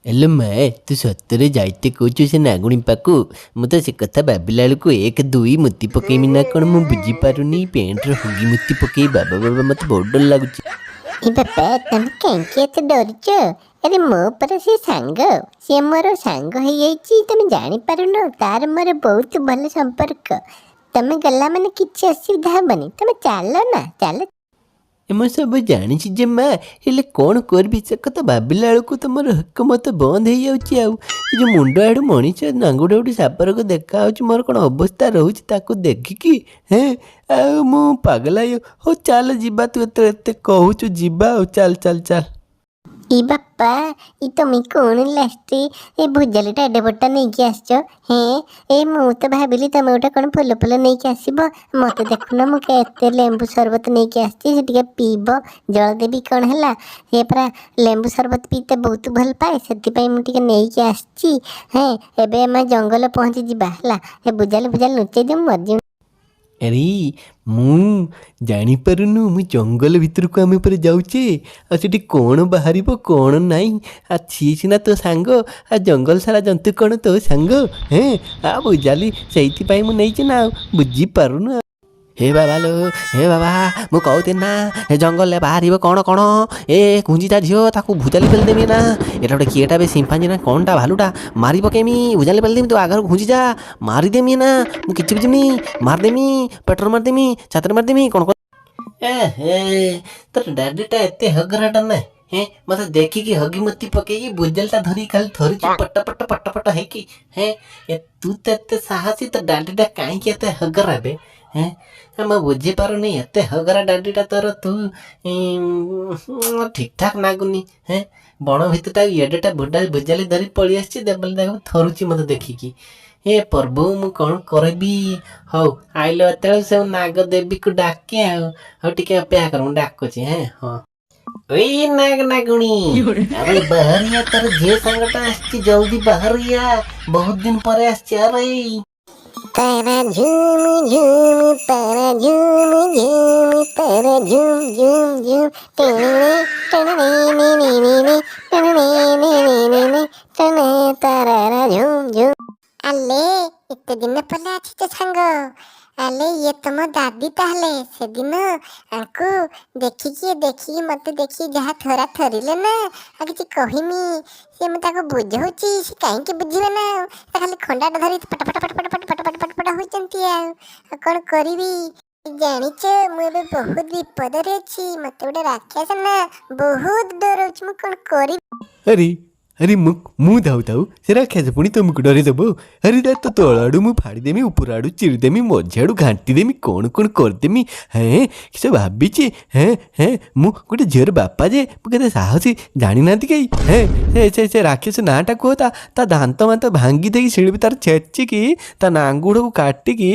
ହେଲେ ମା, ତୁ ସତରେ ଯାଇତେ କହୁଛୁ ସେ ନାଗୁଣୀ ପାଖକୁ? ମୁଁ ତ ସେ କଥା ଭାବିଲା ବେଳକୁ ଏକ ଦୁଇ ମୁତି ପକେଇମି ନା କ'ଣ ମୁଁ ବୁଝିପାରୁନି। ପ୍ୟାଣ୍ଟରେ ହଗି ମୁତି ପକେଇ, ବାବା ବାବା, ମୋତେ ବହୁତ ଡର ଲାଗୁଛି। ଏ ବାପା, ତମେ କାହିଁକି ଏତେ ଡରୁଛ? ଆରେ ମୋ ପରା ସେ ସାଙ୍ଗ, ସିଏ ମୋର ସାଙ୍ଗ ହେଇଯାଇଛି, ତମେ ଜାଣିପାରୁନ। ତାର ମୋର ବହୁତ ଭଲ ସମ୍ପର୍କ। ତମେ ଗଲା ମାନେ କିଛି ଅସୁବିଧା ହେବନି। ତମେ ଚାଲ ନା, ଚାଲ। ଏ ମୁଁ ସବୁ ଜାଣିଛି ଯେ ମା, ହେଲେ କ'ଣ କରିବି ସେ କଥା ଭାବିଲା ବେଳକୁ ତମର ହିକମତ ବନ୍ଦ ହେଇଯାଉଛି। ଆଉ ଏ ଯେଉଁ ମୁଣ୍ଡ ଆଡ଼ୁ ମଣିଷ ନାଙ୍ଗୁଡ଼ ଗୋଟେ ସାପରକୁ ଦେଖାହେଉଛି, ମୋର କ'ଣ ଅବସ୍ଥା ରହୁଛି ତାକୁ ଦେଖିକି। ହେଁ, ଆଉ ମୁଁ ପାଗଲା ହେଇ। ହଉ ଚାଲ ଯିବା, ତୁ ଏତେ ଏତେ କହୁଛୁ, ଯିବା ଆଉ, ଚାଲ ଚାଲ ଚାଲ। ଇ ବାପା, ଇ ତମେ କ'ଣ ଲାଷ୍ଟ ଏ ଭୁଜାଲିଟା ଏଡ଼େ ବଡ଼ଟା ନେଇକି ଆସିଛ? ହେଁ, ଏ ମୁଁ ତ ଭାବିଲି ତମେ ଗୋଟେ କ'ଣ ଫୁଲ ଫୁଲ ନେଇକି ଆସିବ। ମୋତେ ଦେଖୁନ, ମୁଁ କେତେ ଲେମ୍ବୁ ସରବତ ନେଇକି ଆସିଛି, ସେ ଟିକେ ପିଇବ। ଜଳ ଦେବି କ'ଣ ହେଲା, ସେ ପରା ଲେମ୍ବୁ ସରବତ ପିଇତେ ବହୁତ ଭଲ ପାଏ, ସେଥିପାଇଁ ମୁଁ ଟିକେ ନେଇକି ଆସିଛି। ହେଁ, ଏବେ ଆମେ ଜଙ୍ଗଲ ପହଞ୍ଚିଯିବା ହେଲା, ଏ ଭୁଜାଲି ଫୁଜାଲି ଲୁଚେଇ ଦିଅ, ମୁଁ ମରିଯିବି। ଆରେ ମୁଁ ଜାଣିପାରୁନୁ, ମୁଁ ଜଙ୍ଗଲ ଭିତରକୁ ଆମେ ଉପରେ ଯାଉଛେ, ଆଉ ସେଠି କ'ଣ ବାହାରିବ କ'ଣ ନାହିଁ। ଆଉ ସିଏ ସିନା ତୋ ସାଙ୍ଗ, ଆଉ ଜଙ୍ଗଲ ସାରା ଜନ୍ତୁ କ'ଣ ତୋ ସାଙ୍ଗ? ହେଁ, ଆଉ ବୁଝାଲି ସେଇଥିପାଇଁ ମୁଁ ନେଇଛି ନା, ଆଉ ବୁଝିପାରୁନୁ। ହେ ବାବା ଲୋ, ହେ ବାବା, ମୁଁ କହୁଥିଲି ନା ଏ ଜଙ୍ଗଲରେ ବାହାରିବ କ'ଣ କ'ଣ। ଏ କୁଞ୍ଜିଟା ଝିଅ, ତାକୁ ଭୁଜାଲି ପେଲି ଦେମି ନା। ଏଟା ଗୋଟେ କିଏଟା ବେ, ସିମ୍ପାଞ୍ଜି ନା କ'ଣଟା, ଭାଲୁଟା, ମାରି ପକେଇମି, ଭୁଜାଲି ପେଲି ଦେମି। ତୁ ଆଗରୁ ଘୁଞ୍ଜି ଯା, ମାରିଦେମି ନା, ମୁଁ କିଛି ବୁଝିନି, ମାରିଦେମି, ପେଟରେ ମାରିଦେମି, ଛାତିରେ ମାରିଦେମି, କ'ଣ କ'ଣ। ଏ ହେ, ତୋର ଡାଡିଟା ଏତେ ହଗରାଟା ନା? ହେଁ, ମତେ ଦେଖିକି ହଗି ମୁତି ପକେଇକି ଭୁଜାଲିଟା ଧରିକି ଖାଲି ଧରୁଛି ପଟ ପଟ ପଟ ପଟ ହେଇକି। ହେଁ, ଏ ତୁ ତ ଏତେ ସାହସୀ, ତୋ ଡାଡିଟା କାହିଁକି ଏତେ ହଗରା ବେ? ହେଁ, ମୁଁ ବୁଝିପାରୁନି, ଏତେ ହଗରା ଡାଡିଟା ତୋର। ତୁ ଠିକ୍ ଠାକ୍ ନାଗୁନି। ହେଁ, ବଣ ଭିତରଟା ଏଡ଼େଟା ଭୁଡା ଭୁଜାଲି ଧରି ପଳେଇ ଆସିଛି, ଦେବଲି ଦେଖ ଥରୁଛି ମତେ ଦେଖିକି। ହେ ପ୍ରଭୁ, ମୁଁ କ'ଣ କରିବି? ହଉ, ଆଇଲ ଏତେବେଳେ ସେ ନାଗ ଦେବୀକୁ ଡାକେ ଆଉ। ହଉ, ଟିକେ ଅପେକ୍ଷା କର, ମୁଁ ଡାକୁଛି। ହେଁ, ହଁ, ଏଇ ନାଗ ନାଗୁଣୀ, ଆରେ ବାହାରିଆ, ତୋର ଝିଅ ସାଙ୍ଗଟା ଆସିଛି, ଜଲ୍ଦି ବାହାରିଆ, ବହୁତ ଦିନ ପରେ ଆସିଛି। ଆରେ ତାରା ଝୁମ ଝୁମ, ତାରା ଝୁମ ଝୁମ, ତାରା ଝୁମ ଝୁମ ଝୁମ, ଟେଣେ ଟେଣେ ନେ ନେ ନେ ନେ ଟେଣେ ନେ ନେ ନେ ନେ ଟେଣେ, ତାରା ଝୁମ ଝୁମ। ଆଲେ, ଏତେ ଦିନ ପରେ ଆସିଛ ସାଙ୍ଗ। ଆଲେ, ଇଏ ତମ ଦାଦି ତାହେଲେ? ସେଦିନ ଆଙ୍କୁ ଦେଖିକି, ଦେଖିକି ମତେ ଦେଖିକି ଯାହା ଥରା ଥରିଲେ ନା, ଆଉ କିଛି କହିମି। ସେ ମୁଁ ତାକୁ ବୁଝଉଛି, ସେ କାହିଁକି ବୁଝିବେ ନା, ଆଉ ସେ ଖାଲି ଖଣ୍ଡାଟା ଧରି ପଟ ପଟ ପଟ ପଟ ପଟ ପଟ ପଟ ପଟ ପଟ ହଉଛନ୍ତି। ଆଉ ଆଉ କ'ଣ କରିବି ଜାଣିଛ? ମୁଁ ଏବେ ବହୁତ ବିପଦରେ ଅଛି। ମତେ ଗୋଟେ ରାକ୍ଷସ ନା ବହୁତ ଡରଉଛି, ମୁଁ କ'ଣ କରିବି? ଆରେ ଆରେ, ମୁଁ ଥାଉ ଥାଉ ସେ ରାକ୍ଷସ ପୁଣି ତୁମକୁ ଡରେଇଦେବ? ଆରେ ତା ତ ତଳ ଆଡ଼ୁ ମୁଁ ଫାଡ଼ିଦେମି, ଉପର ଆଡ଼ୁ ଚିରିଦେମି, ମଝି ଆଡ଼ୁ ଘାଣ୍ଟିଦେମି, କ'ଣ କ'ଣ କରିଦେମି। ହେଁ, ସେ ଭାବିଛି? ହେଁ ହେଁ, ମୁଁ ଗୋଟେ ଝିଅର ବାପା ଯେ, ମୁଁ କେତେ ସାହସୀ ଜାଣିନାହାନ୍ତି କେହି। ହେଁ, ସେ ସେ ରାକ୍ଷସ ନାଁଟା କୁହ, ତା ତା ଦାନ୍ତ ମାନ୍ତ ଭାଙ୍ଗି ଦେଇକି, ଶିଳିପି ତାର ଛେଚିକି, ତା ନାଙ୍ଗୁଡ଼କୁ କାଟିକି,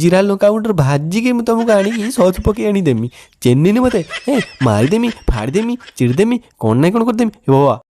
ଜିରା ଲଙ୍କା ଗୁଣ୍ଡରେ ଭାଜିକି ମୁଁ ତୁମକୁ ଆଣିକି ସସ୍ ପକେଇ ଆଣିଦେମି। ଚିହ୍ନିନି ମୋତେ? ହେଁ, ମାରିଦେମି, ଫାଡ଼ିଦେମି, ଚିରିଦେମି, କ'ଣ ନାଇଁ କ'ଣ କରିଦେମି। ହେ ବାବା।